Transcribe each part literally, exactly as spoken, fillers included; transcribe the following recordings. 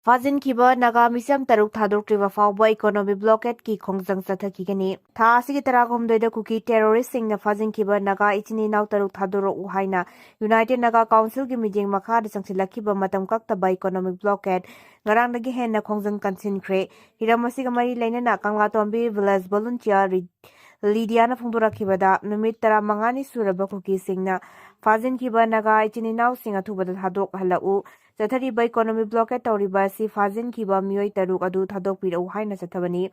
ꯐꯥꯖꯤꯟꯈꯤꯕ ꯅꯥꯒꯥ ꯃꯤꯆꯝ ꯇꯔꯨꯛ ꯊꯥꯗꯣꯛꯇ꯭ꯔꯤꯕ ꯐꯥꯎꯕ economic blockade ꯀꯤ ꯈꯣꯡꯖꯪ ꯆꯠꯊꯈꯤꯒꯅꯤ꯫ ꯊꯥ ꯑꯁꯤꯒꯤ ꯇꯔꯥꯍꯨꯝꯗꯣꯏꯗ ꯀꯨꯀꯤ terrorist ꯁꯤꯡꯅ ꯐꯥꯖꯤꯟꯈꯤꯕ ꯅꯥꯒꯥ ꯏꯆꯤꯟ ꯏꯅꯥꯎ ꯇꯔꯨꯛ ꯊꯥꯗꯣꯔꯛꯎ ꯍꯥꯏꯅ United Naga Council ꯒꯤ ꯃꯤꯠꯌꯦꯡ ꯃꯈꯥꯗ ꯆꯪꯁꯤꯜꯂꯛꯈꯤꯕ ꯃꯇꯝ ꯀꯛꯇꯕ economic blockade ꯉꯔꯥꯡꯗꯒꯤ ꯍꯦꯟꯅ ꯈꯣꯡꯖꯪ ꯀꯟꯁꯤꯟꯈ꯭ꯔꯦ꯫ ꯍꯤꯔꯝ ꯑꯁꯤꯒ ꯃꯔꯤ ꯂꯩꯅꯅ ꯀꯪꯂꯥꯇꯣꯝꯕꯤ village volunteer ꯔꯤ-, ꯂꯤꯗꯤꯌꯥꯅ ꯐꯣꯡꯗꯣꯔꯛꯈꯤꯕꯗ, ꯅꯨꯃꯤꯠ ꯇꯔꯥꯃꯉꯥꯅꯤ ꯁꯨꯔꯕ ꯀꯨꯀꯤꯁꯤꯡꯅ ꯐꯥꯖꯤꯟꯈꯤꯕ ꯅꯥꯒꯥ ꯏꯆꯤꯟ ꯏꯅꯥꯎꯁꯤꯡ ꯑꯊꯨꯕꯗ ꯊꯥꯗꯣꯛꯍꯜꯂꯛꯎ, ꯆꯠꯊꯔꯤꯕ economic blockade ꯇꯧꯔꯤꯕ ꯑꯁꯤ ꯐꯥꯖꯤꯟꯈꯤꯕ ꯃꯤꯑꯣꯏ ꯇꯔꯨꯛ ꯑꯗꯨ ꯊꯥꯗꯣꯛꯄꯤꯔꯛꯎ ꯍꯥꯏꯅ ꯆꯠꯊꯕꯅꯤ꯫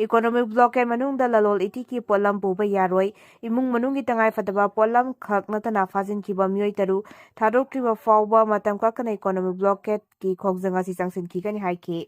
Economic blockade ꯃꯅꯨꯡꯗ ꯂꯂꯣꯜ ꯏꯇꯤꯛꯀꯤ ꯄꯣꯠꯂꯝ ꯄꯨꯕ ꯌꯥꯔꯣꯏ꯫ ꯏꯃꯨꯡ ꯃꯅꯨꯡꯒꯤ ꯇꯉꯥꯏ ꯐꯗꯕ ꯄꯣꯠꯂꯝ ꯈꯛ ꯅꯠꯇꯅ ꯐꯥꯖꯤꯟꯈꯤꯕ ꯃꯤꯑꯣꯏ ꯇꯔꯨꯛ ꯊꯥꯗꯣꯛꯇ꯭ꯔꯤꯕ ꯐꯥꯎꯕ ꯃꯇꯝ ꯀꯛꯇꯅ economic blockade ꯀꯤ ꯈꯣꯡꯖꯪ ꯑꯁꯤ ꯆꯪꯁꯤꯟꯈꯤꯒꯅꯤ ꯍꯥꯏꯈꯤ꯫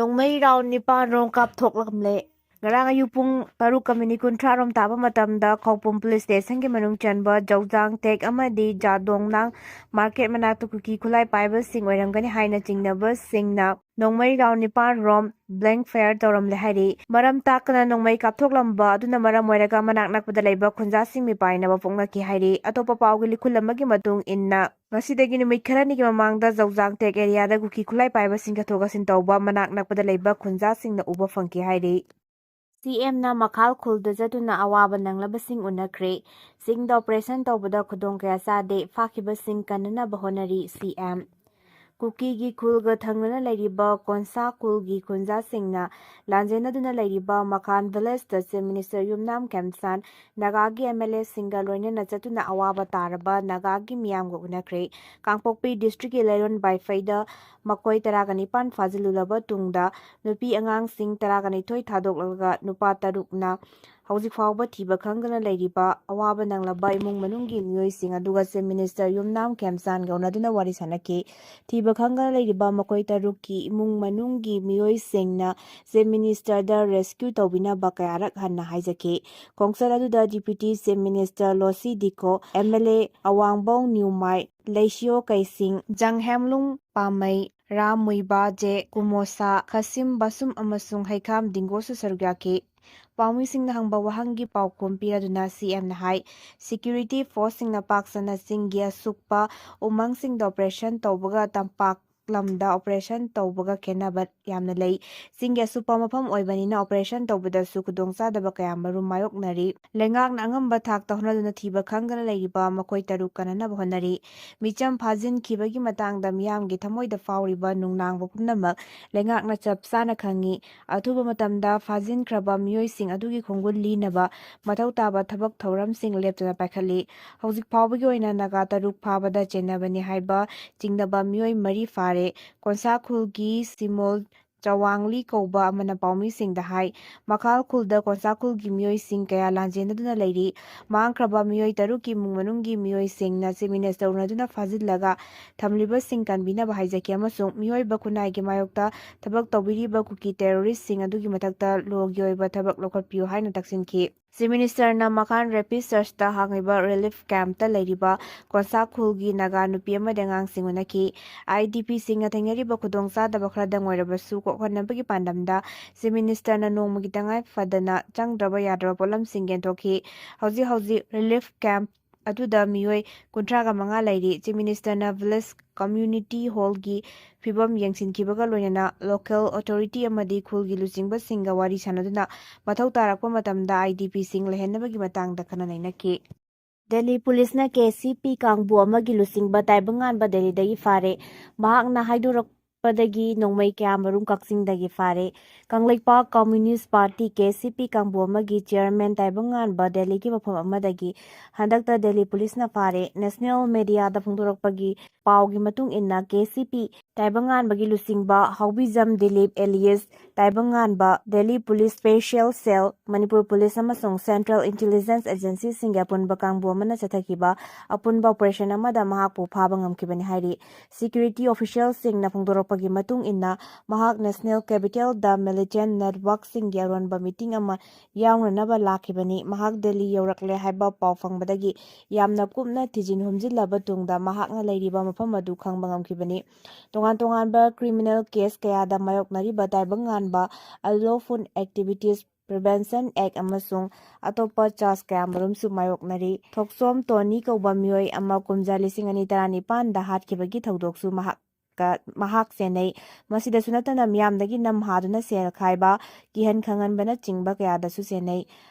ꯅꯣꯡꯃꯩ round ꯅꯤꯄꯥꯟ ꯔꯣꯝ ꯀꯥꯞꯊꯣꯛꯂꯝꯂꯦ꯫ ꯉꯔꯥꯡ ꯑꯌꯨꯛ ꯄꯨꯡ ꯇꯔꯨꯛꯀ minute ꯀꯨꯟꯊ꯭ꯔꯥ ꯔꯣꯝ ꯇꯥꯕ ꯃꯇꯝꯗ ꯈꯧꯄꯨꯝ police station ꯒꯤ ꯃꯅꯨꯡ ꯆꯟꯕ ꯖꯧꯖꯥꯡ ꯇꯦꯛ ꯑꯃꯗꯤ ꯖꯥꯗꯣꯡꯅꯥꯡ market ꯃꯅꯥꯛꯇ ꯀꯨꯀꯤ ꯈꯨꯠꯂꯥꯏ ꯄꯥꯏꯕꯁꯤꯡ ꯑꯣꯏꯔꯝꯒꯅꯤ ꯍꯥꯏꯅ ꯆꯤꯡꯅꯕꯁꯤꯡꯅ ꯅꯣꯡꯃꯩ round ꯅꯤꯄꯥꯟ ꯔꯣꯝ blank fire ꯇꯧꯔꯝꯂꯦ ꯍꯥꯏꯔꯤ꯫ ꯃꯔꯝ ꯇꯥꯛꯇꯅ ꯅꯣꯡꯃꯩ ꯀꯥꯞꯊꯣꯛꯂꯝꯕ ꯑꯗꯨꯅ ꯃꯔꯝ ꯑꯣꯏꯔꯒ ꯃꯅꯥꯛ ꯅꯛꯄꯗ ꯂꯩꯕ ꯈꯨꯟꯖꯥꯁꯤꯡ ꯃꯤꯄꯥꯏꯅꯕ ꯄꯣꯛꯅꯈꯤ ꯍꯥꯏꯔꯤ꯫ ꯑꯇꯣꯞꯄ ꯄꯥꯎꯒꯤ ꯂꯤꯈꯨꯜ ꯑꯃꯒꯤ ꯃꯇꯨꯡ ꯏꯟꯅ, ꯉꯁꯤꯗꯒꯤ ꯅꯨꯃꯤꯠ ꯈꯔꯅꯤꯒꯤ ꯃꯃꯥꯡꯗ ꯖꯧꯖꯥꯡ ꯇꯦꯛ area ꯗ ꯀꯨꯀꯤ ꯈꯨꯠꯂꯥꯏ ꯄꯥꯏꯕꯁꯤꯡ ꯆꯠꯊꯣꯛ ꯆꯠꯁꯤꯟ ꯇꯧꯕ ꯃꯅꯥꯛ ꯅꯛꯄꯗ ꯂꯩꯕ ꯈꯨꯟꯖꯥꯁꯤꯡꯅ ꯎꯕ ꯐꯪꯈꯤ ꯍꯥꯏꯔꯤ꯫ ꯁꯤ ꯑꯦꯝꯅ ꯃꯈꯥꯜ ꯈꯨꯜꯗ ꯆꯠꯇꯨꯅ ꯑꯋꯥꯕ ꯅꯪꯂꯕꯁꯤꯡ ꯎꯅꯈ꯭ꯔꯦ꯫ ꯆꯤꯡꯗ operation ꯇꯧꯕꯗ ꯈꯨꯗꯣꯡ ꯀꯌꯥ ꯆꯥꯗꯦ, ꯐꯥꯈꯤꯕꯁꯤꯡ ꯀꯟꯅꯅꯕ ꯍꯣꯠꯅꯔꯤ, ꯁꯤ ꯑꯦꯝ꯫ ꯀꯨꯀꯤꯒꯤ ꯈꯨꯜꯒ ꯊꯪꯅꯅ ꯂꯩꯔꯤꯕ ꯀꯣꯟꯁꯥ ꯈꯨꯜꯒꯤ ꯈꯨꯟꯖꯥꯁꯤꯡꯅ ꯂꯥꯟꯖꯦꯟꯅꯗꯨꯅ ꯂꯩꯔꯤꯕ ꯃꯈꯥꯟ village ꯇ Chief Minister ꯌꯨꯝꯅꯥꯝ ꯈꯦꯝꯆꯥꯟ, ꯅꯥꯒꯥꯒꯤ ꯑꯦꯝ ꯑꯦꯜ ꯑꯦꯁꯤꯡꯒ ꯂꯣꯏꯅꯅ ꯆꯠꯇꯨꯅ ꯑꯋꯥꯕ ꯇꯥꯔꯕ ꯅꯥꯒꯥꯒꯤ ꯃꯤꯌꯥꯝꯒ ꯎꯅꯈ꯭ꯔꯦ꯫ ꯀꯥꯡꯄꯣꯛꯄꯤ district ꯀꯤ ꯂꯩꯔꯣꯟ ꯕꯥꯏꯐꯩꯗ ꯃꯈꯣꯏ ꯇꯔꯥꯒ ꯅꯤꯄꯥꯟ ꯐꯥꯖꯤꯜꯂꯨꯔꯕ ꯇꯨꯡꯗ, ꯅꯨꯄꯤ ꯑꯉꯥꯡꯁꯤꯡ ꯇꯔꯥꯒ ꯅꯤꯊꯣꯏ ꯊꯥꯗꯣꯛꯂꯒ ꯅꯨꯄꯥ ꯇꯔꯨꯛꯅ ꯍꯧꯖꯤꯛ ꯐꯥꯎꯕ ꯊꯤꯕ ꯈꯪꯗꯅ ꯂꯩꯔꯤꯕ ꯑꯋꯥꯕ ꯅꯪꯂꯕ ꯏꯃꯨꯡ ꯃꯅꯨꯡꯒꯤ ꯃꯤꯑꯣꯏꯁꯤꯡ ꯑꯗꯨꯒ Chief Minister ꯌꯨꯝꯅꯥꯝ ꯈꯦꯝꯆꯥꯟꯒ ꯎꯅꯗꯨꯅ ꯋꯥꯔꯤ ꯁꯥꯟꯅꯈꯤ꯫ ꯊꯤꯕ ꯈꯪꯗꯅ ꯂꯩꯔꯤꯕ ꯃꯈꯣꯏ ꯇꯔꯨꯛꯀꯤ ꯏꯃꯨꯡ ꯃꯅꯨꯡꯒꯤ ꯃꯤꯑꯣꯏꯁꯤꯡꯅ Chief Minister ꯗ rescue ꯇꯧꯕꯤꯅꯕ ꯀꯌꯥꯔꯛ ꯍꯟꯅ ꯍꯥꯏꯖꯈꯤ꯫ ꯈꯣꯡꯆꯠ ꯑꯗꯨꯗ Deputy Chief Minister Losii Dikho, M L A Awangbow Newmai, Leishiyo Keishing, Janghemlung Panmei, Ram Muivah, J Kumosha, Khashim Vashum ꯑꯃꯁꯨꯡ ꯍꯩꯈꯥꯝ ꯗꯤꯡꯒꯣꯁꯨ ꯁꯔꯨꯛ ꯌꯥꯈꯤ꯫ ꯄꯥꯎꯃꯤꯁꯤꯡꯅ ꯍꯪꯕ ꯋꯥꯍꯪꯒꯤ ꯄꯥꯎꯈꯨꯝ ꯄꯤꯔꯗꯨꯅ ꯁꯤ ꯑꯦꯝꯅ ꯍꯥꯏ, security force ꯁꯤꯡꯅ ꯄꯥꯛ ꯁꯟꯅ ꯆꯤꯡꯒꯤ ꯑꯁꯨꯛꯄ ꯎꯃꯪꯁꯤꯡꯗ operation ꯇꯧꯕꯒ ꯇꯝꯄꯥꯛ ꯂꯝꯗ operation ꯇꯧꯕꯒ ꯈꯦꯠꯅꯕ ꯌꯥꯝꯅ ꯂꯩ꯫ ꯆꯤꯡꯒꯤ ꯑꯁꯨꯞꯄ ꯃꯐꯝ ꯑꯣꯏꯕꯅꯤꯅ operation ꯇꯧꯕꯗꯁꯨ ꯈꯨꯗꯣꯡꯆꯥꯗꯕ ꯀꯌꯥ ꯃꯔꯨꯝ ꯃꯥꯌꯣꯛꯅꯔꯤ꯫ ꯂꯩꯉꯥꯛꯅ ꯑꯉꯝꯕ ꯊꯥꯛꯇ ꯍꯣꯠꯅꯗꯨꯅ ꯊꯤꯕ ꯈꯪꯗꯅ ꯂꯩꯔꯤꯕ ꯃꯈꯣꯏ ꯇꯔꯨꯛ ꯀꯟꯅꯅꯕ ꯍꯣꯠꯅꯔꯤ꯫ ꯃꯤꯆꯝ ꯐꯥꯖꯤꯟꯈꯤꯕꯒꯤ ꯃꯇꯥꯡꯗ ꯃꯤꯌꯥꯝꯒꯤ ꯊꯃꯣꯏꯗ ꯐꯥꯎꯔꯤꯕ ꯅꯨꯡꯅꯥꯡꯕ ꯄꯨꯝꯅꯃꯛ ꯂꯩꯉꯥꯛꯅ ꯆꯞ ꯆꯥꯅ ꯈꯪꯏ꯫ ꯑꯊꯨꯕ ꯃꯇꯝꯗ ꯐꯥꯖꯤꯟꯈ꯭ꯔꯕ ꯃꯤꯑꯣꯏꯁꯤꯡ ꯑꯗꯨꯒꯤ ꯈꯣꯡꯒꯨꯜ ꯂꯤꯅꯕ ꯃꯊꯧ ꯇꯥꯕ ꯊꯕꯛ ꯊꯧꯔꯝꯁꯤꯡ ꯂꯦꯞꯇꯅ ꯄꯥꯏꯈꯠꯂꯤ꯫ ꯍꯧꯖꯤꯛ ꯐꯥꯎꯕꯒꯤ ꯑꯣꯏꯅ ꯅꯥꯒꯥ ꯇꯔꯨꯛ ꯐꯥꯕꯗ ꯆꯦꯟꯅꯕꯅꯤ ꯍꯥꯏꯕ ꯆꯤꯡꯅꯕ ꯃꯤꯑꯣꯏ ꯃꯔꯤ ꯐꯥꯔꯦ꯫ ꯀꯣꯟꯁꯥ ꯈꯨꯜꯒꯤ ꯁꯤꯃꯣꯜ ꯆꯋꯥꯡꯂꯤ ꯀꯧꯕ ꯑꯃꯅ ꯄꯥꯎꯃꯤꯁꯤꯡꯗ ꯍꯥꯏ, ꯃꯈꯥꯜ ꯈꯨꯜꯗ ꯀꯣꯟꯁꯥ ꯈꯨꯜꯒꯤ ꯃꯤꯑꯣꯏꯁꯤꯡ ꯀꯌꯥ ꯂꯥꯟꯖꯦꯟꯅꯗꯨꯅ ꯂꯩꯔꯤ꯫ ꯃꯥꯡꯈ꯭ꯔꯕ ꯃꯤꯑꯣꯏ ꯇꯔꯨꯛꯀꯤ ꯏꯃꯨꯡ ꯃꯅꯨꯡꯒꯤ ꯃꯤꯑꯣꯏꯁꯤꯡꯅ Chief Minister ꯎꯅꯗꯨꯅ ꯐꯥꯖꯤꯜꯂꯒ ꯊꯝꯂꯤꯕꯁꯤꯡ ꯀꯟꯕꯤꯅꯕ ꯍꯥꯏꯖꯈꯤ ꯑꯃꯁꯨꯡ ꯃꯤꯑꯣꯏꯕ ꯈꯨꯟꯅꯥꯏꯒꯤ ꯃꯥꯌꯣꯛꯇ ꯊꯕꯛ ꯇꯧꯕꯤꯔꯤꯕ ꯀꯨꯀꯤ terroristꯁꯤꯡ ꯑꯗꯨꯒꯤ ꯃꯊꯛꯇ lawꯒꯤ ꯑꯣꯏꯕ ꯊꯕꯛ ꯂꯧꯈꯠꯄꯤꯌꯨ ꯍꯥꯏꯅ ꯇꯛꯁꯤꯟꯈꯤ꯫ Chief Ministerꯅ ꯃꯈꯥꯟ rapid searchꯇ ꯍꯥꯡꯂꯤꯕ relief campꯇ ꯂꯩꯔꯤꯕ ꯀꯣꯟꯁꯥ ꯈꯨꯜꯒꯤ ꯅꯥꯒꯥ ꯅꯨꯄꯤ ꯑꯃꯗꯤ ꯑꯉꯥꯡꯁꯤꯡ ꯎꯅꯈꯤ꯫ IDPꯁꯤꯡꯅ ꯊꯦꯡꯅꯔꯤꯕ ꯈꯨꯗꯣꯡꯆꯥꯗꯕ ꯈꯔꯗꯪ ꯑꯣꯏꯔꯕꯁꯨ ꯀꯣꯛꯍꯟꯅꯕꯒꯤ ꯄꯥꯟꯗꯝꯗ Chief Ministerꯅ ꯅꯣꯡꯃꯒꯤ ꯇꯉꯥꯏ ꯐꯗꯅ ꯆꯪꯗ꯭ꯔꯕ ꯌꯥꯗ꯭ꯔꯕ ꯄꯣꯠꯂꯝꯁꯤꯡ ꯌꯦꯟꯊꯣꯛꯈꯤ꯫ ꯍꯧꯖꯤꯛ ꯍꯧꯖꯤꯛ relief camp ꯑꯗꯨꯗ ꯃꯤꯑꯣꯏ ꯀꯨꯟꯊ꯭ꯔꯥꯒ ꯃꯉꯥ ꯂꯩꯔꯤ꯫ Chief Ministerꯅ village community hallꯒꯤ ꯐꯤꯕꯝ ꯌꯦꯡꯁꯤꯟꯈꯤꯕꯒ ꯂꯣꯏꯅꯅ local authority ꯑꯃꯗꯤ ꯈꯨꯜꯒꯤ ꯂꯨꯆꯤꯡꯕꯁꯤꯡꯒ ꯋꯥꯔꯤ ꯁꯥꯟꯅꯗꯨꯅ ꯃꯊꯧ ꯇꯥꯔꯛꯄ ꯃꯇꯝꯗ IDPꯁꯤꯡ ꯂꯩꯍꯟꯅꯕꯒꯤ ꯃꯇꯥꯡꯗ ꯈꯟꯅ ꯅꯩꯅꯈꯤ꯫ ꯗꯦꯜꯂꯤ ꯄꯨꯂꯤꯁꯅ KCP ꯀꯥꯡꯕꯨ ꯑꯃꯒꯤ ꯂꯨꯆꯤꯡꯕ ꯇꯥꯏꯕꯪꯉꯥꯟꯕ ꯗꯦꯜꯂꯤꯗꯒꯤ ꯐꯥꯔꯦ꯫ ꯃꯍꯥꯛꯅ ꯍꯥꯏꯗꯣꯔꯛꯄꯗꯒꯤ ꯅꯣꯡꯃꯩ ꯀꯌꯥꯃꯔꯨꯝ ꯀꯛꯆꯤꯡꯗꯒꯤ ꯐꯥꯔꯦ꯫ ꯀꯪꯂꯩꯄꯥꯛ Communist Party, KCP, ꯀꯥꯡꯕꯨ ꯑꯃꯒꯤ chairman ꯇꯥꯏꯕꯪꯉꯥꯟꯕ ꯗꯦꯜꯂꯤꯒꯤ ꯃꯐꯝ ꯑꯃꯗꯒꯤ ꯍꯟꯗꯛꯇ ꯗꯦꯜꯂꯤ ꯄꯨꯂꯤꯁꯅ ꯐꯥꯔꯦ꯫ National mediaꯗ ꯐꯣꯡꯗꯣꯔꯛꯄꯒꯤ ꯄꯥꯎꯒꯤ ꯃꯇꯨꯡ ꯏꯟꯅ, KCP ꯇꯥꯏꯕꯪꯉꯥꯟꯕꯒꯤ ꯂꯨꯆꯤꯡꯕ Haobijam Dilip alias Taibangnganba Delhi police, Special Cell, Manipur police ꯑꯃꯁꯨꯡ Central Intelligence Agencyꯁꯤꯡꯒꯤ ꯑꯄꯨꯟꯕ ꯀꯥꯡꯕꯨ ꯑꯃꯅ ꯆꯠꯊꯈꯤꯕ ꯑꯄꯨꯟꯕ operation ꯑꯃꯗ ꯃꯍꯥꯛꯄꯨ ꯐꯥꯕ ꯉꯝꯈꯤꯕꯅꯤ ꯍꯥꯏꯔꯤ꯫ Security officialꯁꯤꯡꯅ ꯐꯣꯡꯗꯣꯔꯛꯄꯒꯤ ꯃꯇꯨꯡ ꯏꯟꯅ, ꯃꯍꯥꯛ National Capitalꯗ militant networkꯁꯤꯡꯒꯤ ꯑꯔꯣꯟꯕ meeting ꯑꯃ ꯌꯥꯎꯅꯅꯕ ꯂꯥꯛꯈꯤꯕꯅꯤ꯫ ꯃꯍꯥꯛ ꯗꯦꯜꯂꯤ ꯌꯧꯔꯛꯂꯦ ꯍꯥꯏꯕ ꯄꯥꯎ ꯐꯪꯕꯗꯒꯤ ꯌꯥꯝꯅ ꯀꯨꯞꯅ ꯊꯤꯖꯤꯟ ꯍꯨꯝꯖꯤꯜꯂꯕ ꯇꯨꯡꯗ ꯃꯍꯥꯛꯅ ꯂꯩꯔꯤꯕ ꯃꯐꯝ ꯑꯗꯨ ꯈꯪꯕ ꯉꯝꯈꯤꯕꯅꯤ꯫ ꯇꯣꯉꯥꯟ ꯇꯣꯉꯥꯟꯕ criminal case ꯀꯌꯥꯗ ꯃꯥꯌꯣꯛꯅꯔꯤꯕ ꯇꯥꯏꯕꯪꯉꯥꯟꯕ unlawful activities Prevention Act ꯑꯃꯁꯨꯡ ꯑꯇꯣꯞꯄ charge ꯀꯌꯥꯃꯔꯨꯝꯁꯨ ꯃꯥꯌꯣꯛꯅꯔꯤ꯫ ꯊꯣꯛꯆꯣꯝ ꯇꯣꯅꯤ ꯀꯧꯕ ꯃꯤꯑꯣꯏ ꯑꯃ ꯀꯨꯝꯖꯥ ꯂꯤꯁꯤꯡ ꯑꯅꯤ ꯇꯔꯥꯅꯤꯄꯥꯟꯗ ꯍꯥꯠꯈꯤꯕꯒꯤ ꯊꯧꯗꯣꯛꯁꯨ ꯃꯍꯥꯛ ꯃꯍꯥꯛ ꯆꯦꯟꯅꯩ꯫ ꯃꯁꯤꯗꯁꯨ ꯅꯠꯇꯅ ꯃꯤꯌꯥꯝꯗꯒꯤ ꯅꯝ ꯍꯥꯗꯨꯅ ꯁꯦꯜ ꯈꯥꯏꯕ, ꯀꯤꯍꯟ ꯈꯪꯍꯟꯕꯅꯆꯤꯡꯕ ꯀꯌꯥꯗꯁꯨ ꯆꯦꯟꯅꯩ꯫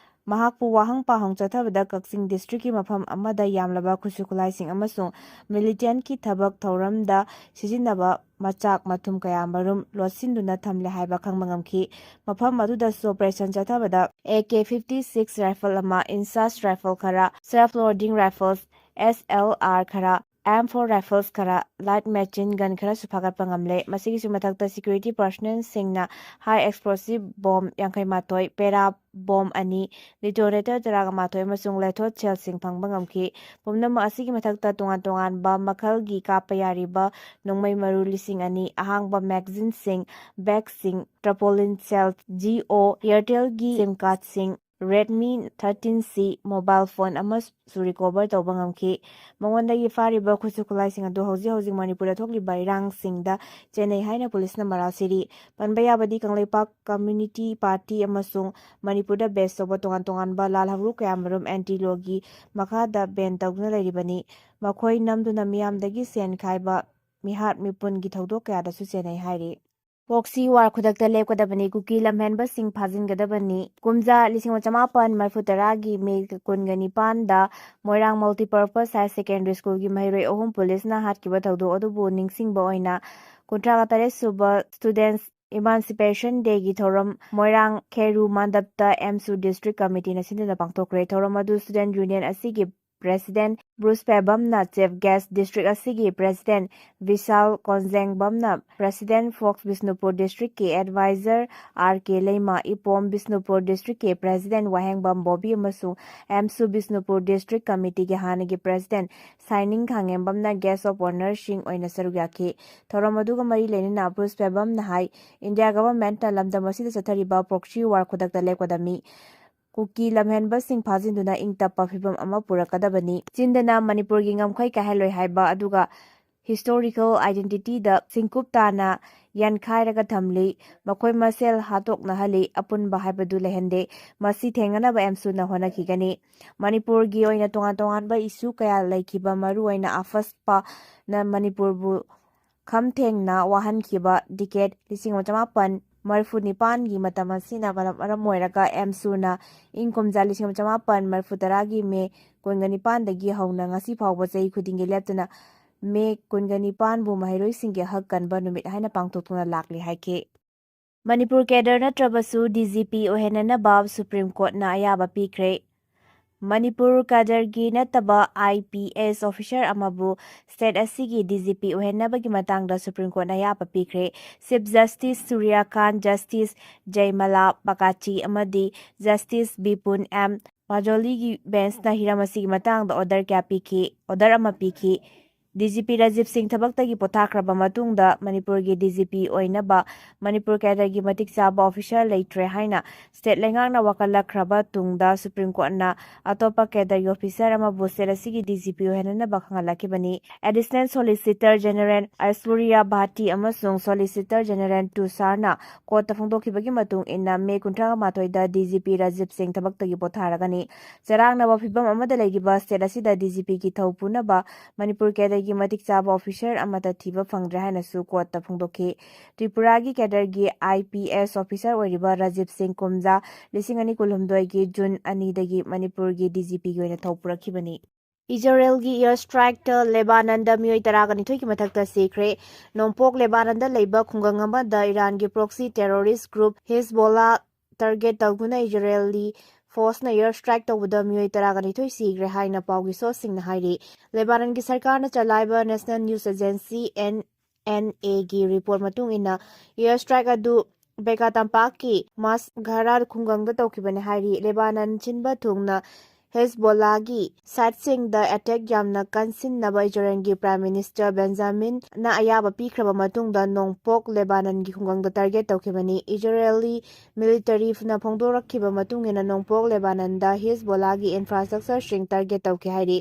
ꯃꯍꯥꯛꯄꯨ ꯋꯥꯍꯪ ꯄꯥꯎꯍꯪ ꯆꯠꯊꯕꯗ ꯀꯛꯆꯤꯡ district ꯀꯤ ꯃꯐꯝ ꯑꯃꯗ ꯌꯥꯝꯂꯕ ꯈꯨꯠꯁꯨ ꯈꯨꯠꯂꯥꯏꯁꯤꯡ ꯑꯃꯁꯨꯡ militant ꯀꯤ ꯊꯕꯛ ꯊꯧꯔꯝꯗ ꯁꯤꯖꯤꯟꯅꯕ ꯃꯆꯥꯛ ꯃꯊꯨꯝ ꯀꯌꯥꯃꯔꯨꯝ ꯂꯣꯠꯁꯤꯟꯗꯨꯅ ꯊꯝꯂꯦ ꯍꯥꯏꯕ ꯈꯪꯕ ꯉꯝꯈꯤ꯫ ꯃꯐꯝ ꯑꯗꯨꯗꯁꯨ operation ꯆꯠꯊꯕꯗ A K fifty six rifle ꯑꯃ, INSAS rifle ꯈꯔ, self loading rifles, S L R ꯈꯔ, M four rifles ꯈꯔ, light machine gun ꯈꯔꯁꯨ ꯐꯥꯒꯠꯄ ꯉꯝꯂꯦ꯫ ꯃꯁꯤꯒꯤꯁꯨ ꯃꯊꯛꯇ security personnel ꯁꯤꯡꯅ high explosive bomb ꯌꯥꯡꯈꯩ ꯃꯥꯊꯣꯏ, para bomb ꯑꯅꯤ, detonator ꯇꯔꯥꯃꯥꯊꯣꯏ ꯑꯃꯁꯨꯡ lethal shell ꯁꯤꯡ ꯐꯪꯕ ꯉꯝꯈꯤ꯫ ꯄꯨꯝꯅꯃꯛ ꯑꯁꯤꯒꯤ ꯃꯊꯛꯇ ꯇꯣꯉꯥꯟ ꯇꯣꯉꯥꯟꯕ ꯃꯈꯜꯒꯤ ꯀꯥꯞꯄ ꯌꯥꯔꯤꯕ ꯅꯣꯡꯃꯩ ꯃꯔꯨ ꯂꯤꯁꯤꯡ ꯑꯅꯤ, ꯑꯍꯥꯡꯕ magazine ꯁꯤꯡ, bag ꯁꯤꯡ, tarpaulin shell, G O, Airtel ꯒꯤ SIM card ꯁꯤꯡ, Redmi thirteen C mobile phone ꯑꯃꯁꯨ recover ꯇꯧꯕ ꯉꯝꯈꯤ꯫ ꯃꯉꯣꯟꯗꯒꯤ ꯐꯥꯔꯤꯕ ꯈꯨꯠꯁꯨ ꯈꯨꯠꯂꯥꯏꯁꯤꯡ ꯑꯗꯨ ꯍꯧꯖꯤꯛ ꯍꯧꯖꯤꯛ ꯃꯅꯤꯄꯨꯔꯗ ꯊꯣꯛꯂꯤꯕ ꯏꯔꯥꯡꯁꯤꯡꯗ ꯆꯦꯟꯅꯩ ꯍꯥꯏꯅ ꯄꯨꯂꯤꯁꯅ ꯃꯔꯥꯜ ꯁꯤꯔꯤ꯫ ꯄꯟꯕ ꯌꯥꯕꯗꯤ ꯀꯪꯂꯩꯄꯥꯛ Communist Party ꯑꯃꯁꯨꯡ ꯃꯅꯤꯄꯨꯔꯗ base ꯇꯧꯕ ꯇꯣꯉꯥꯟ ꯇꯣꯉꯥꯟꯕ ꯂꯥꯜ ꯍꯧꯔꯨ ꯀꯌꯥꯃꯔꯨꯝ anti law ꯒꯤ ꯃꯈꯥꯗ ban ꯇꯧꯗꯨꯅ ꯂꯩꯔꯤꯕꯅꯤ꯫ ꯃꯈꯣꯏ ꯅꯝꯗꯨꯅ ꯃꯤꯌꯥꯝꯗꯒꯤ ꯁꯦꯟ ꯈꯥꯏꯕ, ꯃꯤꯍꯥꯠ ꯃꯤꯄꯨꯟꯒꯤ ꯊꯧꯗꯣꯛ ꯀꯌꯥꯗꯁꯨ ꯆꯦꯟꯅꯩ ꯍꯥꯏꯔꯤ꯫ Proxy war ꯈꯨꯗꯛꯇ ꯂꯦꯞꯀꯗꯕꯅꯤ꯫ ꯀꯨꯀꯤ ꯂꯝꯍꯦꯟꯕꯁꯤꯡ ꯐꯥꯖꯤꯟꯒꯗꯕꯅꯤ꯫ ꯀꯨꯝꯖꯥ ꯂꯤꯁꯤꯡ ꯑꯃ ꯆꯃꯥꯄꯟ ꯃꯔꯤꯐꯨ ꯇꯔꯥꯒꯤ May ꯀꯨꯟꯒ ꯅꯤꯄꯥꯟꯗ ꯃꯣꯏꯔꯥꯡ Multipurpose Higher Secondary School ꯒꯤ ꯃꯍꯩꯔꯣꯏ ꯑꯍꯨꯝ ꯄꯨꯂꯤꯁꯅ ꯍꯥꯠꯈꯤꯕ ꯊꯧꯗꯣꯛ ꯑꯗꯨꯕꯨ ꯅꯤꯡꯁꯤꯡꯕ ꯑꯣꯏꯅ ꯀꯨꯟꯊ꯭ꯔꯥꯒ ꯇꯔꯦꯠ ꯁꯨꯕ Students Emancipation Day ꯒꯤ ꯊꯧꯔꯝ ꯃꯣꯏꯔꯥꯡ ꯈꯦꯔꯨ ꯃꯟꯗꯞꯇ AMSU District Committee ꯅ ꯁꯤꯟꯗꯨꯅ ꯄꯥꯡꯊꯣꯛꯈ꯭ꯔꯦ꯫ ꯊꯧꯔꯝ ꯑꯗꯨ Student Union ꯑꯁꯤꯒꯤ President ꯕ꯭ꯔꯨꯁ ꯄꯦꯕꯝꯅ chief guest, district ꯑꯁꯤꯒꯤ President ꯕꯤꯁꯥꯜ ꯀꯣꯟꯖꯦꯡꯕꯝꯅ President, Fox ꯕꯤꯁꯅꯨꯄꯨꯔ District ꯀꯤ Advisor R K ꯂꯩꯃ, ꯏꯄꯣꯝ ꯕꯤꯁꯅꯨꯄꯨꯔ District ꯀꯤ President ꯋꯥꯍꯦꯡꯕꯝ ꯕꯣꯕꯤ ꯑꯃꯁꯨꯡ AMSU ꯕꯤꯁꯅꯨꯄꯨꯔ District Committee ꯒꯤ ꯍꯥꯟꯅꯒꯤ President ꯁꯥꯏꯅꯤꯡ ꯈꯥꯡꯉꯦꯝꯕꯝꯅ guest of honour ꯁꯤꯡ ꯑꯣꯏꯅ ꯁꯔꯨꯛ ꯌꯥꯈꯤ꯫ ꯊꯧꯔꯝ ꯑꯗꯨꯒ ꯃꯔꯤ ꯂꯩꯅꯅ ꯕ꯭ꯔꯨꯁ ꯄꯦꯕꯝꯅ ꯍꯥꯏ, India Government ꯅ ꯂꯝꯗꯝ ꯑꯁꯤꯗ ꯆꯠꯊꯔꯤꯕ proxy war ꯈꯨꯗꯛꯇ ꯂꯦꯞꯀꯗꯕꯅꯤ꯫ ꯀꯨꯀꯤ ꯂꯝꯍꯦꯟꯕꯁꯤꯡ ꯐꯥꯖꯤꯟꯗꯨꯅ ꯏꯪ ꯇꯞꯄ ꯐꯤꯕꯝ ꯑꯃ ꯄꯨꯔꯛꯀꯗꯕꯅꯤ꯫ ꯆꯤꯟꯗꯅ ꯃꯅꯤꯄꯨꯔꯒꯤ ꯉꯝꯈꯩ ꯀꯥꯏꯍꯜꯂꯣꯏ ꯍꯥꯏꯕ, ꯑꯗꯨꯒ historical identity ꯗ ꯁꯤꯡꯀꯨꯞ ꯇꯥꯅ ꯌꯥꯟꯈꯥꯏꯔꯒ ꯊꯝꯂꯤ꯫ ꯃꯈꯣꯏ ꯃꯁꯦꯜ ꯍꯥꯠꯇꯣꯛꯅꯍꯜꯂꯤ꯫ ꯑꯄꯨꯟꯕ ꯍꯥꯏꯕꯗꯨ ꯂꯩꯍꯟꯗꯦ꯫ ꯃꯁꯤ ꯊꯦꯡꯅꯅꯕ AMSU ꯅ ꯍꯣꯠꯅꯈꯤꯒꯅꯤ꯫ ꯃꯅꯤꯄꯨꯔꯒꯤ ꯑꯣꯏꯅ ꯇꯣꯉꯥꯟ ꯇꯣꯉꯥꯟꯕ issue ꯀꯌꯥ ꯂꯩꯈꯤꯕ, ꯃꯔꯨꯑꯣꯏꯅ AFSPA ꯅ ꯃꯅꯤꯄꯨꯔꯕꯨ ꯈꯝ ꯊꯦꯡꯅ ꯋꯥꯍꯟꯈꯤꯕ decade ꯂꯤꯁꯤꯡ ꯑꯃ ꯆꯃꯥꯄꯟ ꯃꯔꯤꯐꯨ ꯅꯤꯄꯥꯟꯒꯤ ꯃꯇꯝ ꯑꯁꯤꯅ ꯃꯔꯝ ꯑꯣꯏꯔꯒ ꯑꯦꯝꯁꯨꯅ ꯏꯪ ꯀꯨꯝꯖꯥ ꯂꯤꯁꯤꯡ ꯑꯃ ꯆꯃꯥꯄꯟ ꯃꯔꯤꯐꯨ ꯇꯔꯥꯒꯤ ꯃꯦ ꯀꯨꯟꯒ ꯅꯤꯄꯥꯟꯗꯒꯤ ꯍꯧꯅ ꯉꯁꯤ ꯐꯥꯎꯕ ꯆꯍꯤ ꯈꯨꯗꯤꯡꯒꯤ ꯂꯦꯞꯇꯅ ꯃꯦ ꯀꯨꯟꯒ ꯅꯤꯄꯥꯟꯕꯨ ꯃꯍꯩꯔꯣꯏꯁꯤꯡꯒꯤ ꯍꯛ ꯀꯟꯕ ꯅꯨꯃꯤꯠ ꯍꯥꯏꯅ ꯄꯥꯡꯊꯣꯛꯇꯨꯅ ꯂꯥꯛꯂꯤ ꯍꯥꯏꯈꯤ꯫ ꯃꯅꯤꯄꯨꯔ cadre ꯅꯠꯇ꯭ꯔꯕꯁꯨ D G P ꯑꯣꯏꯍꯟꯅꯅꯕ Supreme Courtꯅ ꯑꯌꯥꯕ ꯄꯤꯈ꯭ꯔꯦ꯫ ꯃꯅꯤꯄꯨꯔ cadreꯒꯤ ꯅꯠꯇꯕ I P S officer ꯑꯃꯕꯨ state ꯑꯁꯤꯒꯤ D G P ꯑꯣꯏꯍꯟꯅꯕꯒꯤ ꯃꯇꯥꯡꯗ Supreme Courtꯅ ꯑꯌꯥꯕ ꯄꯤꯈ꯭ꯔꯦ꯫ Chief Justice ꯁꯨꯔ꯭ꯌꯀꯥꯟ, Justice ꯖꯌꯃꯂꯥ ꯕꯒꯥꯆꯤ ꯑꯃꯗꯤ Justice ꯕꯤꯄꯨꯟ ꯑꯦꯝ ꯃꯥꯖꯣꯂꯤꯒꯤ benchꯅ ꯍꯤꯔꯝ ꯑꯁꯤꯒꯤ ꯃꯇꯥꯡꯗ order ꯀꯌꯥ ꯄꯤꯈꯤ, order ꯑꯃ ꯄꯤꯈꯤ꯫ D G P ꯔꯥꯖꯤꯕ ꯁꯤꯡ ꯊꯕꯛꯇꯒꯤ ꯄꯣꯊꯥꯈ꯭ꯔꯕ ꯃꯇꯨꯡꯗ ꯃꯅꯤꯄꯨꯔꯒꯤ D G P ꯑꯣꯏꯅꯕ ꯃꯅꯤꯄꯨꯔ cadreꯒꯤ ꯃꯇꯤꯛ ꯆꯥꯕ officer ꯂꯩꯇ꯭ꯔꯦ ꯍꯥꯏꯅ state ꯂꯩꯉꯥꯛꯅ ꯋꯥꯀꯠꯂꯛꯈ꯭ꯔꯕ ꯇꯨꯡꯗ Supreme Courtꯅ ꯑꯇꯣꯞꯄ cadreꯒꯤ officer ꯑꯃꯕꯨ state ꯑꯁꯤꯒꯤ D G P ꯑꯣꯏꯍꯟꯅꯅꯕ ꯈꯪꯍꯜꯂꯛꯈꯤꯕꯅꯤ꯫ Additional Solicitor General ꯑꯥꯏꯁꯣꯔꯤꯌꯥ ꯚꯥꯇꯤ ꯑꯃꯁꯨꯡ Solicitor General ꯇꯨꯁꯥꯔꯅ courtꯇ ꯐꯣꯡꯗꯣꯛꯈꯤꯕꯒꯤ ꯃꯇꯨꯡ ꯏꯟꯅ ꯃꯦ ꯀꯨꯟꯊ꯭ꯔꯥ ꯃꯥꯊꯣꯏꯗ D G P ꯔꯥꯖꯤꯕ ꯁꯤꯡ ꯊꯕꯛꯇꯒꯤ ꯄꯣꯊꯥꯔꯒꯅꯤ꯫ ꯆꯔꯥꯡꯅꯕ ꯐꯤꯚꯝ ꯑꯃꯗ ꯂꯩꯔꯤꯕ state ꯑꯁꯤꯗ D G Pꯒꯤ ꯊꯧ ꯄꯨꯅꯕ ꯃꯅꯤꯄꯨꯔ cadreꯒꯤ ꯃꯇꯤꯛ ꯆꯥꯕ officer ꯑꯃꯠꯇ ꯊꯤꯕ ꯐꯪꯗ꯭ꯔꯦ ꯍꯥꯏꯅꯁꯨ courtꯇ ꯐꯣꯡꯗꯣꯛꯈꯤ꯫ ꯇ꯭ꯔꯤꯄꯨꯔꯥꯒꯤ cadreꯒꯤ I P S officer ꯑꯣꯏꯔꯤꯕ ꯔꯥꯖꯤꯕ ꯁꯤꯡ ꯀꯨꯝꯖꯥ ꯂꯤꯁꯤꯡ ꯑꯅꯤ ꯀꯨꯟꯍꯨꯝꯗꯣꯏꯒꯤ ꯖꯨꯟ ꯑꯅꯤꯗꯒꯤ ꯃꯅꯤꯄꯨꯔꯒꯤ D G Pꯒꯤ ꯑꯣꯏꯅ ꯊꯧ ꯄꯨꯔꯛꯈꯤꯕꯅꯤ꯫ ꯏꯖꯔꯦꯜꯒꯤ air strikeꯇ ꯂꯦꯕꯥꯅꯟꯗ ꯃꯤꯑꯣꯏ ꯇꯔꯥꯒ ꯅꯤꯊꯣꯏꯒꯤ ꯃꯊꯛꯇ ꯁꯤꯈ꯭ꯔꯦ꯫ ꯅꯣꯡꯄꯣꯛ ꯂꯦꯕꯥꯅꯟꯗ ꯂꯩꯕ ꯈꯨꯡꯒꯪ ꯑꯃꯗ ꯏꯔꯥꯟꯒꯤ proxy terrorist group ꯍꯤꯖꯕꯣꯂꯥ target ꯇꯧꯗꯨꯅ ꯏꯖꯔꯦꯜꯂꯤ forceꯅ air strike ꯇꯧꯕꯗ ꯃꯤꯑꯣꯏ ꯇꯔꯥꯒ ꯅꯤꯊꯣꯏ ꯁꯤꯈ꯭ꯔꯦ ꯍꯥꯏꯅ ꯄꯥꯎꯒꯤ sourceꯁꯤꯡꯅ ꯍꯥꯏꯔꯤ꯫ ꯂꯦꯕꯥꯅꯟꯒꯤ ꯁꯔꯀꯥꯔꯅ ꯆꯂꯥꯏꯕ National News Agency, N N Aꯒꯤ report ꯃꯇꯨꯡ ꯏꯟꯅ, air strike ꯑꯗꯨ ꯕꯦꯀꯥ ꯇꯝꯄꯥꯛꯀꯤ ꯃꯥꯁ ꯘꯔꯥ ꯈꯨꯡꯒꯪꯗ ꯇꯧꯈꯤꯕꯅꯤ ꯍꯥꯏꯔꯤ꯫ ꯂꯦꯕꯥꯅꯟ ꯁꯤꯟꯕ ꯊꯨꯡꯅ ꯍꯦꯖꯕꯣꯂꯥꯒꯤ siteꯁꯤꯡꯗ attack ꯌꯥꯝꯅ ꯀꯟꯁꯤꯟꯅꯕ ꯏꯖꯔꯦꯜꯒꯤ Prime Minister ꯕꯦꯟꯖꯥꯃꯤꯟꯅ ꯑꯌꯥꯕ ꯄꯤꯈ꯭ꯔꯕ ꯃꯇꯨꯡꯗ ꯅꯣꯡꯄꯣꯛ ꯂꯦꯕꯥꯅꯟꯒꯤ ꯈꯨꯡꯒꯪꯗ target ꯇꯧꯈꯤꯕꯅꯤ꯫ ꯏꯖꯔꯦꯜꯂꯤ militaryꯅ ꯐꯣꯡꯗꯣꯔꯛꯈꯤꯕ ꯃꯇꯨꯡ ꯏꯟꯅ ꯅꯣꯡꯄꯣꯛ ꯂꯦꯕꯥꯅꯟꯗ ꯍꯤꯖꯕꯣꯂꯥꯒꯤ infrastructureꯁꯤꯡ target ꯇꯧꯈꯤ ꯍꯥꯏꯔꯤ꯫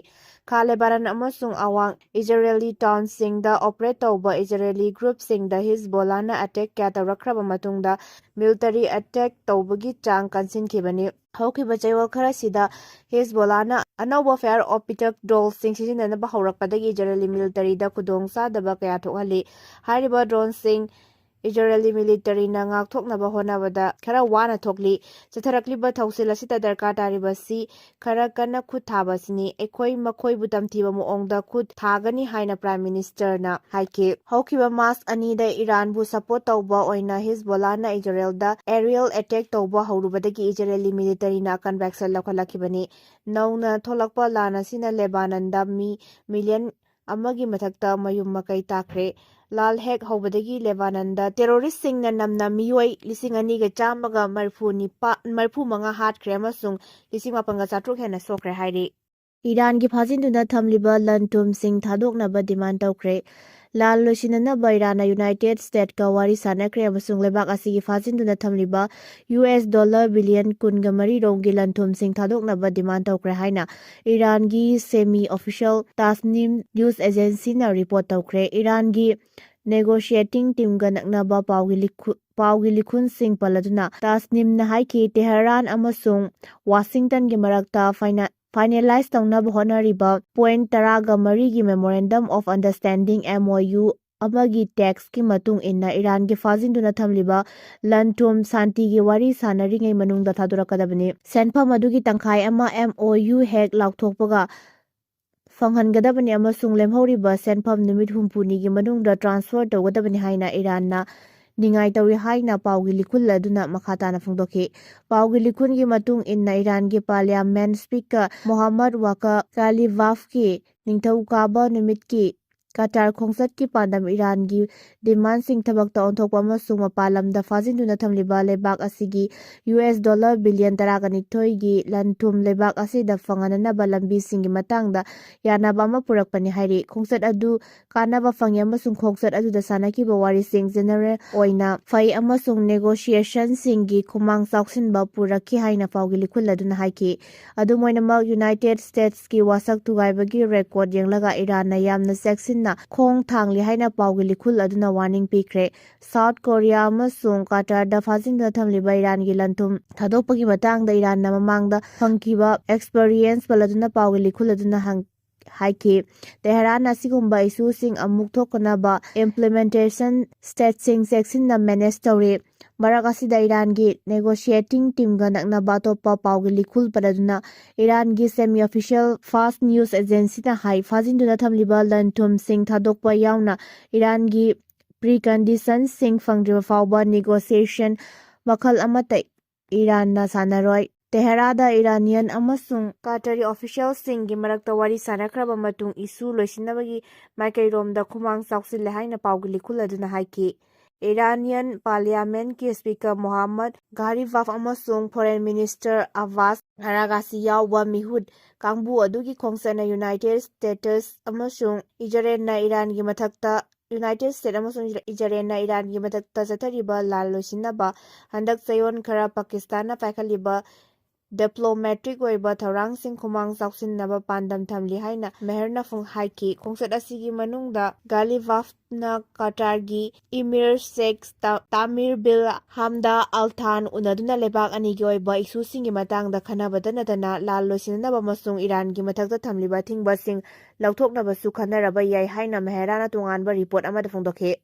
ꯈꯥ ꯂꯦꯕꯥꯅꯟ ꯑꯃꯁꯨꯡ ꯑꯋꯥꯡ ꯏꯖꯔꯦꯂꯤ ꯇꯥꯎꯟꯁꯤꯡꯗ ꯑꯣꯄꯔꯦꯠ ꯇꯧꯕ ꯏꯖꯔꯦꯂꯤ ꯒ꯭ꯔꯨꯞꯁꯤꯡꯗ ꯍꯤꯖꯕꯣꯂꯥꯅ ꯑꯦꯇꯦꯛ ꯀꯌꯥ ꯇꯧꯔꯛꯈ꯭ꯔꯕ ꯃꯇꯨꯡꯗ ꯃꯤꯂꯤꯇꯔꯤ ꯑꯦꯇꯦꯛ ꯇꯧꯕꯒꯤ ꯆꯥꯡ ꯀꯟꯁꯤꯟꯈꯤꯕꯅꯤ꯫ ꯍꯧꯈꯤꯕ ꯆꯌꯣꯜ ꯈꯔꯁꯤꯗ ꯍꯤꯖꯕꯣꯂꯥꯅ ꯑꯅꯧꯕ ꯐꯥꯌꯔ ꯑꯣꯞꯇꯤꯛ ꯗ꯭ꯔꯣꯟꯁꯤꯡ ꯁꯤꯖꯤꯟꯅꯅꯕ ꯍꯧꯔꯛꯄꯗꯒꯤ ꯏꯖꯔꯦꯂꯤ ꯃꯤꯂꯤꯇꯔꯤꯗ ꯈꯨꯗꯣꯡꯆꯥꯗꯕ ꯀꯌꯥ ꯊꯣꯛꯍꯜꯂꯤ꯫ ꯍꯥꯏꯔꯤꯕ ꯗ꯭ꯔꯣꯟꯁꯤꯡ ꯏꯖꯔꯦꯂꯤ ꯃꯤꯂꯤꯇꯔꯤꯅ ꯉꯥꯛꯊꯣꯛꯅꯕ ꯍꯣꯠꯅꯕꯗ ꯈꯔ ꯋꯥꯅ ꯊꯣꯛꯂꯤ꯫ ꯆꯠꯊꯔꯛꯂꯤꯕ ꯊꯧꯁꯤꯜ ꯑꯁꯤꯗ ꯗꯔꯀꯥꯔ ꯇꯥꯔꯤꯕꯁꯤ ꯈꯔ ꯀꯟꯅ ꯈꯨꯠ ꯊꯥꯕ ꯑꯁꯤꯅꯤ꯫ ꯑꯩꯈꯣꯏ ꯃꯈꯣꯏꯕꯨ ꯇꯝꯊꯤꯕ ꯃꯑꯣꯡꯗ ꯈꯨꯠ ꯊꯥꯒꯅꯤ ꯍꯥꯏꯅ ꯄ꯭ꯔꯥꯏꯝ ꯃꯤꯅꯤꯁꯇꯔꯅ ꯍꯥꯏꯈꯤ꯫ ꯍꯧꯈꯤꯕ ꯃꯥꯔꯆ ꯑꯅꯤꯗ ꯏꯔꯥꯟꯕꯨ ꯁꯄꯣꯔꯠ ꯇꯧꯕ ꯑꯣꯏꯅ ꯍꯤꯖꯕꯣꯂꯥꯅ ꯏꯖꯔꯦꯜꯗ ꯑꯦꯔꯤꯌꯦꯜ ꯑꯦꯇꯦꯛ ꯇꯧꯕ ꯍꯧꯔꯨꯕꯗꯒꯤ ꯏꯖꯔꯦꯂꯤ ꯃꯤꯂꯤꯇꯔꯤꯅ ꯑꯀꯟꯕ ꯑꯦꯛꯁꯟ ꯂꯧꯈꯠꯂꯛꯈꯤꯕꯅꯤ꯫ ꯅꯧꯅ ꯊꯣꯛꯂꯛꯄ ꯂꯥꯟ ꯑꯁꯤꯅ ꯂꯦꯕꯥꯅꯟꯗ ꯃꯤ ꯃꯤꯂꯤꯌꯟ ꯑꯃꯒꯤ ꯃꯊꯛꯇ ꯃꯌꯨꯝ ꯃꯀꯩ ꯇꯥꯈ꯭ꯔꯦ꯫ ꯂꯥꯟ ꯍꯦꯛ ꯍꯧꯕꯗꯒꯤ ꯂꯦꯕꯥꯅꯟꯗ ꯇꯦꯔꯣꯔꯤꯁꯁꯤꯡꯅ ꯅꯝꯅ ꯃꯤꯑꯣꯏ ꯂꯤꯁꯤꯡ ꯑꯅꯤꯒ ꯆꯥꯝꯃꯒ ꯃꯔꯤꯐꯨ ꯅꯤꯄꯥꯜ, ꯃꯔꯤꯐꯨ ꯃꯉꯥ ꯍꯥꯠꯈ꯭ꯔꯦ ꯑꯃꯁꯨꯡ ꯂꯤꯁꯤꯡ ꯃꯥꯄꯟꯒ ꯆꯥꯇ꯭ꯔꯨꯛ ꯍꯦꯟꯅ ꯁꯣꯛꯈ꯭ꯔꯦ ꯍꯥꯏꯔꯤ꯫ ꯏꯔꯥꯟꯒꯤ ꯐꯥꯖꯤꯟꯗꯨꯅ ꯊꯝꯂꯤꯕ ꯂꯟ ꯊꯨꯝꯁꯤꯡ ꯊꯥꯗꯣꯛꯅꯕ ꯗꯤꯃꯥꯟ ꯇꯧꯈ꯭ꯔꯦ꯫ ꯂꯥꯟ ꯂꯣꯏꯁꯤꯟꯅꯅꯕ ꯏꯔꯥꯟꯅ ꯌꯨꯅꯥꯏꯇꯦꯗ ꯁ꯭ꯇꯦꯠꯀ ꯋꯥꯔꯤ ꯁꯥꯟꯅꯈ꯭ꯔꯦ ꯑꯃꯁꯨꯡ ꯂꯩꯕꯥꯛ ꯑꯁꯤꯒꯤ ꯐꯥꯖꯤꯟꯗꯨꯅ ꯊꯝꯂꯤꯕ ꯌꯨ ꯑꯦꯁ ꯗꯣꯂꯔ ꯕꯤꯂꯤꯌꯟ ꯀꯨꯟꯒ ꯃꯔꯤ ꯔꯣꯝꯒꯤ ꯂꯟ ꯊꯨꯝꯁꯤꯡ ꯊꯥꯗꯣꯛꯅꯕ ꯗꯤꯃꯥꯟ ꯇꯧꯈ꯭ꯔꯦ ꯍꯥꯏꯅ ꯏꯔꯥꯟꯒꯤ ꯁꯦꯃꯤ ꯑꯣꯐꯤꯁꯤꯌꯦꯜ ꯇꯥꯁꯅꯤꯝ ꯅ꯭ꯌꯨꯁ ꯑꯦꯖꯦꯟꯁꯤꯅ ꯔꯤꯄꯣꯔꯠ ꯇꯧꯈ꯭ꯔꯦ꯫ ꯏꯔꯥꯟꯒꯤ ꯅꯦꯒꯣꯁꯤꯌꯦꯇꯤꯡ ꯇꯤꯝꯒ ꯅꯛꯅꯕ ꯄꯥꯎꯒꯤ ꯂꯤꯈꯨ-, ꯄꯥꯎꯒꯤ ꯂꯤꯈꯨꯟꯁꯤꯡ ꯄꯜꯂꯗꯨꯅ ꯇꯥꯁꯅꯤꯝꯅ ꯍꯥꯏꯈꯤ, ꯇꯦꯍꯔꯥꯟ ꯑꯃꯁꯨꯡ ꯋꯥꯁꯤꯡꯇꯟꯒꯤ ꯃꯔꯛꯇ ꯐꯥꯏꯅ-, ꯐꯥꯏꯅꯦꯂꯥꯏꯖ ꯇꯧꯅꯕ ꯍꯣꯠꯅꯔꯤꯕ ꯄꯣꯏꯟꯠ ꯇꯔꯥꯒ ꯃꯔꯤꯒꯤ Memorandum of Understanding, M O U, ꯑꯃꯒꯤ ꯇꯦꯛꯁꯀꯤ ꯃꯇꯨꯡ ꯏꯟꯅ ꯏꯔꯥꯟꯒꯤ ꯐꯥꯖꯤꯟꯗꯨꯅ ꯊꯝꯂꯤꯕ ꯂꯟ ꯊꯨꯝ ꯁꯥꯟꯇꯤꯒꯤ ꯋꯥꯔꯤ ꯁꯥꯟꯅꯔꯤꯉꯩ ꯃꯅꯨꯡꯗ ꯊꯥꯗꯣꯔꯛꯀꯗꯕꯅꯤ꯫ ꯁꯦꯟꯐꯝ ꯑꯗꯨꯒꯤ ꯇꯪꯈꯥꯏ ꯑꯃ M O U ꯍꯦꯛ ꯂꯥꯎꯊꯣꯛꯄꯒ ꯐꯪꯍꯟꯒꯗꯕꯅꯤ ꯑꯃꯁꯨꯡ ꯂꯦꯝꯍꯧꯔꯤꯕ ꯁꯦꯟꯐꯝ ꯅꯨꯃꯤꯠ ꯍꯨꯝꯐꯨꯅꯤꯒꯤ ꯃꯅꯨꯡꯗ ꯇ꯭ꯔꯥꯟꯁꯐꯔ ꯇꯧꯒꯗꯕꯅꯤ ꯍꯥꯏꯅ ꯏꯔꯥꯟꯅ ꯅꯤꯡꯉꯥꯏ ꯇꯧꯔꯤ ꯍꯥꯏꯅ ꯄꯥꯎꯒꯤ ꯂꯤꯈꯨꯜ ꯑꯗꯨꯅ ꯃꯈꯥ ꯇꯥꯅ ꯐꯣꯡꯗꯣꯛꯈꯤ꯫ ꯄꯥꯎꯒꯤ ꯂꯤꯈꯨꯜꯒꯤ ꯃꯇꯨꯡ ꯏꯟꯅ ꯏꯔꯥꯟꯒꯤ ꯄꯥꯔꯂꯤꯌꯥꯃꯦꯟ ꯁ꯭ꯄꯤꯀꯔ ꯃꯣꯍꯥꯃꯗ ꯋꯥꯀꯥ ꯀꯥꯂꯤꯕꯥꯐꯀꯤ ꯅꯤꯡꯊꯧꯀꯥꯕ ꯅꯨꯃꯤꯠꯀꯤ ꯀꯇꯥꯔ ꯈꯣꯡꯆꯠꯀꯤ ꯄꯥꯟꯗꯝ ꯏꯔꯥꯟꯒꯤ ꯗꯤꯃꯥꯟꯁꯤꯡ ꯊꯕꯛꯇ ꯑꯣꯟꯊꯣꯛꯄ ꯑꯃꯁꯨꯡ ꯃꯄꯥꯟ ꯂꯝꯗ ꯐꯥꯖꯤꯟꯗꯨꯅ ꯊꯝꯂꯤꯕ ꯂꯩꯕꯥꯛ ꯑꯁꯤꯒꯤ ꯌꯨ ꯑꯦꯁ ꯗꯣꯂꯔ ꯕꯤꯂꯤꯌꯟ ꯇꯔꯥꯒ ꯅꯤꯊꯣꯏꯒꯤ ꯂꯟ ꯊꯨꯝ ꯂꯩꯕꯥꯛ ꯑꯁꯤꯗ ꯐꯪꯍꯟꯅꯅꯕ ꯂꯝꯕꯤꯁꯤꯡꯒꯤ ꯃꯇꯥꯡꯗ ꯌꯥꯅꯕ ꯑꯃ ꯄꯨꯔꯛꯄꯅꯤ ꯍꯥꯏꯔꯤ꯫ ꯈꯣꯡꯆꯠ ꯑꯗꯨ ꯀꯥꯟꯅꯕ ꯐꯪꯉꯤ ꯑꯃꯁꯨꯡ ꯈꯣꯡꯆꯠ ꯑꯗꯨꯗ ꯁꯥꯟꯅꯈꯤꯕ ꯋꯥꯔꯤꯁꯤꯡ ꯖꯦꯅꯔꯦꯜ ꯑꯣꯏꯅ ꯐꯩ ꯑꯃꯁꯨꯡ ꯅꯦꯒꯣꯁꯤꯌꯦꯁꯟꯁꯤꯡꯒꯤ ꯈꯨꯃꯥꯡ ꯆꯥꯎꯁꯤꯟꯕ ꯄꯨꯔꯛꯈꯤ ꯍꯥꯏꯅ ꯄꯥꯎꯒꯤ ꯂꯤꯈꯨꯜ ꯑꯗꯨꯅ ꯍꯥꯏꯈꯤ꯫ ꯑꯗꯨꯝ ꯑꯣꯏꯅꯃꯛ, ꯌꯨꯅꯥꯏꯇꯦꯗ ꯁ꯭ꯇꯦꯠꯁꯀꯤ ꯋꯥꯁꯛ ꯊꯨꯒꯥꯏꯕꯒꯤ ꯔꯦꯀꯣꯔꯗ ꯌꯦꯡꯂꯒ ꯏꯔꯥꯟꯅ ꯌꯥꯝꯅ ꯆꯦꯛꯁꯤꯟꯅ ꯈꯣꯡ ꯊꯥꯡꯂꯤ ꯍꯥꯏꯅ ꯄꯥꯎꯒꯤ ꯂꯤꯈꯨꯜ ꯑꯗꯨꯅ ꯋꯥꯔꯅꯤꯡ ꯄꯤꯈ꯭ꯔꯦ꯫ ꯁꯥꯎꯠ ꯀꯣꯔꯤꯌꯥ ꯑꯃꯁꯨꯡ ꯀꯇꯥꯔꯗ ꯐꯥꯖꯤꯟꯗꯨꯅ ꯊꯝꯂꯤꯕ ꯏꯔꯥꯟꯒꯤ ꯂꯟ ꯊꯨꯝ ꯊꯥꯗꯣꯛꯄꯒꯤ ꯃꯇꯥꯡꯗ ꯏꯔꯥꯟꯅ ꯃꯃꯥꯡꯗ ꯐꯪꯈꯤꯕ ꯑꯦꯛꯁꯄꯔꯤꯌꯦꯟꯁ ꯄꯜꯂꯗꯨꯅ ꯄꯥꯎꯒꯤ ꯂꯤꯈꯨꯜ ꯑꯗꯨꯅ ꯍꯪ-, ꯍꯥꯏꯈꯤ꯫ ꯇꯦꯍꯔꯥꯟꯅ ꯑꯁꯤꯒꯨꯝꯕ ꯏꯁꯨꯁꯤꯡ ꯑꯃꯨꯛ ꯊꯣꯛꯇꯅꯕ ꯏꯝꯄ꯭ꯂꯤꯃꯦꯟꯇꯦꯁꯟ ꯁ꯭ꯇꯦꯠꯁꯤꯡ ꯆꯦꯛꯁꯤꯟꯅ ꯃꯦꯅꯦꯖ ꯇꯧꯔꯤ꯫ ꯃꯔꯛ ꯑꯁꯤꯗ ꯏꯔꯥꯟꯒꯤ ꯅꯦꯒꯣꯁꯤꯌꯦꯇꯤꯡ ꯇꯤꯝꯒ ꯅꯛꯅꯕ ꯑꯇꯣꯞꯄ ꯄꯥꯎꯒꯤ ꯂꯤꯈꯨꯜ ꯄꯜꯂꯗꯨꯅ ꯏꯔꯥꯟꯒꯤ ꯁꯦꯃꯤ ꯑꯣꯐꯤꯁꯤꯌꯦꯜ ꯐꯥꯁ ꯅ꯭ꯌꯨꯁ ꯑꯦꯖꯦꯟꯁꯤꯅ ꯍꯥꯏ, ꯐꯥꯖꯤꯟꯗꯨꯅ ꯊꯝꯂꯤꯕ ꯂꯟ ꯊꯨꯝꯁꯤꯡ ꯊꯥꯗꯣꯛꯄ ꯌꯥꯎꯅ ꯏꯔꯥꯟꯒꯤ ꯄ꯭ꯔꯤꯀꯟꯗꯤꯁꯟꯁꯤꯡ ꯐꯪꯗ꯭ꯔꯤꯕ ꯐꯥꯎꯕ ꯅꯦꯒꯣꯁꯤꯌꯦꯁꯟ ꯃꯈꯜ ꯑꯃꯠꯇ ꯏꯔꯥꯟꯅ ꯁꯥꯟꯅꯔꯣꯏ꯫ ꯇꯦꯍꯔꯥꯗ ꯏꯔꯥꯅꯤꯌꯟ ꯑꯃꯁꯨꯡ ꯀꯇꯥꯔꯤ ꯑꯣꯐꯤꯁꯤꯌꯦꯜꯁꯤꯡꯒꯤ ꯃꯔꯛꯇ ꯋꯥꯔꯤ ꯁꯥꯟꯅꯈ꯭ꯔꯕ ꯃꯇꯨꯡ ꯏꯁꯨ ꯂꯣꯏꯁꯤꯟꯅꯕꯒꯤ ꯃꯥꯏꯀꯩꯔꯣꯝꯗ ꯈꯨꯃꯥꯡ ꯆꯥꯎꯁꯤꯜꯂꯦ ꯍꯥꯏꯅ ꯄꯥꯎꯒꯤ ꯂꯤꯈꯨꯜ ꯑꯗꯨꯅ ꯍꯥꯏꯈꯤ꯫ ꯏꯔꯥꯅꯤꯌꯟ ꯄꯥꯔꯂꯤꯌꯥꯃꯦꯟꯠꯀꯤ ꯁ꯭ꯄꯤꯀꯔ ꯃꯣꯍꯥꯝꯃꯗ ꯘꯥꯔꯤꯕꯥꯐ ꯑꯃꯁꯨꯡ ꯐꯣꯔꯦꯟ ꯃꯤꯅꯤꯁꯇꯔ ꯑꯕꯥꯁ ꯑꯔꯥꯒꯥꯁꯤ ꯌꯥꯎꯕ ꯃꯤꯍꯨꯠ ꯀꯥꯡꯕꯨ ꯑꯗꯨꯒꯤ ꯈꯣꯡꯆꯠꯅ ꯌꯨꯅꯥꯏꯇꯦꯗ ꯁ꯭ꯇꯦꯇꯁ ꯑꯃꯁꯨꯡ ꯏꯖꯔꯦꯜꯅ ꯏꯔꯥꯟꯒꯤ ꯃꯊꯛꯇ, ꯌꯨꯅꯥꯏꯇꯦꯗ ꯁ꯭ꯇꯦꯠ ꯑꯃꯁꯨꯡ ꯏꯖꯔꯦꯜꯅ ꯏꯔꯥꯟꯒꯤ ꯃꯊꯛꯇ ꯆꯠꯊꯔꯤꯕ ꯂꯥꯟ ꯂꯣꯏꯁꯤꯟꯅꯕ ꯍꯟꯗꯛ ꯆꯌꯣꯜ ꯈꯔ ꯄꯥꯀꯤꯁꯇꯥꯟꯅ ꯄꯥꯏꯈꯠꯂꯤꯕ ꯗꯤꯄ꯭ꯂꯣꯃꯦꯇꯤꯛ ꯑꯣꯏꯕ ꯊꯧꯔꯥꯡꯁꯤꯡ ꯈꯨꯃꯥꯡ ꯆꯥꯎꯁꯤꯟꯅꯕ ꯄꯥꯟꯗꯝ ꯊꯝꯂꯤ ꯍꯥꯏꯅ ꯃꯦꯍꯔꯅ ꯐꯣꯡ-, ꯍꯥꯏꯈꯤ꯫ ꯈꯣꯡꯆꯠ ꯑꯁꯤꯒꯤ ꯃꯅꯨꯡꯗ ꯘꯥꯂꯤꯕꯥꯐꯅ ꯀꯇꯥꯔꯒꯤ ꯏꯃꯤꯔ ꯁꯦꯈ ꯇ-, ꯇꯥꯃꯤꯔ ꯕꯤꯜ ꯍꯥꯝꯗꯥ ꯑꯜ ꯊꯥꯟ ꯎꯅꯗꯨꯅ ꯂꯩꯕꯥꯛ ꯑꯅꯤꯒꯤ ꯑꯣꯏꯕ ꯏꯁꯨꯁꯤꯡꯒꯤ ꯃꯇꯥꯡꯗ ꯈꯟꯅꯕꯇ ꯅꯠꯇꯅ ꯂꯥꯟ ꯂꯣꯏꯁꯤꯟꯅꯕ ꯑꯃꯁꯨꯡ ꯏꯔꯥꯟꯒꯤ ꯃꯊꯛꯇ ꯊꯝꯂꯤꯕ ꯑꯊꯤꯡꯕꯁꯤꯡ ꯂꯧꯊꯣꯛꯅꯕꯁꯨ ꯈꯟꯅꯔꯕ ꯌꯥꯏ ꯍꯥꯏꯅ ꯃꯦꯍꯔꯥꯅ ꯇꯣꯉꯥꯟꯕ ꯔꯤꯄꯣꯔꯠ ꯑꯃꯗ ꯐꯣꯡꯗꯣꯛꯈꯤ꯫